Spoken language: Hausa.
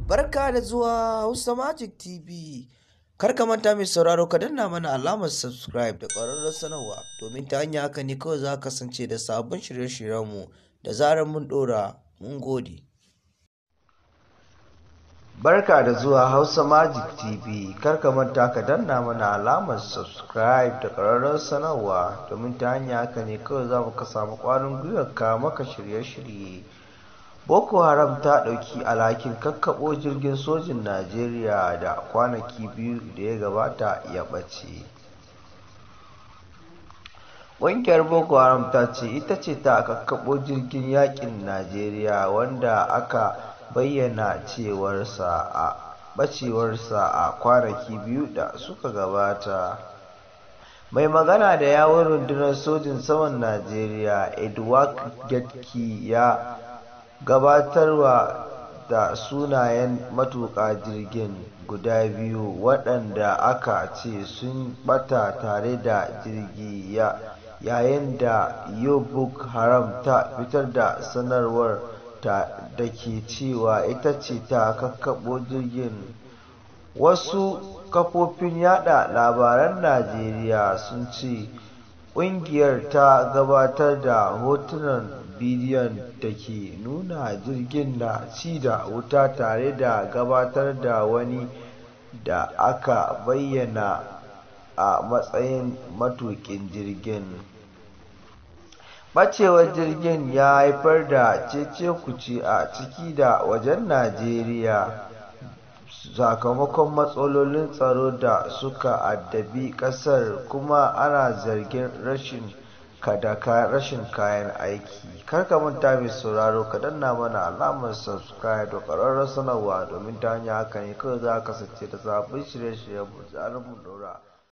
Barka da zuwa Hausa Magic TV. Kar ka manta mai sauraro, ka danna mana alamar subscribe da ƙararrawar sanarwa, domin ta hanya haka ne kawai za ka kasance da sabbin shirye-shiryenmu da zarar mun ɗora. Mun gode. Barka da zuwa Hausa Magic TV. Kar ka manta ka danna mana alamar subscribe da ƙararrawar sanarwa, domin ta hanya haka ne kawai za mu ka samu ƙwarin gwiwar ka maka shirye-shirye. Boko Haram ta ɗauki alhakin kakkaɓo jirgin sojin Najeriya da kwanaki 2 da ya gabata ya ɓace. Ƙungiyar Boko Haram ta ce ita ce ta kakkaɓo jirgin yaƙin Najeriya wanda aka bayyana ɓacewarsa a kwanaki 2 da suka gabata. Mai magana da yawun rundunar sojin saman Najeriya, Edward Getki, ya gabatar da sunayen matuƙa jirgin guda biyu waɗanda aka ce sun ɓata tare da jirgi, yayin da Boko Haram ta fitar da sanarwar ta da ke cewa ita ce ta kakkaɓo jirgin. Wasu kafofin yaɗa labaran Najeriya sun ce ƙungiyar ta gabatar da hotunan bidiyon da ke nuna jirgin na ci da wuta tare da gabatar da wani da aka bayyana a matsayin matuƙin jirgin. Ɓacewar jirgin ya haifar da cece-kuce a ciki da wajen Najeriya sakamakon matsalolin tsaro da suka addabi ƙasar, kuma ana zargin rashin kayan aiki. Kar ka manta mai sauraro, ka danna mana alamar subscribe da ƙararrawar sanarwa, domin ta hanyar haka ne kawai za ka kasance da sabbin shirye-shiryen mu zarar mun ɗora.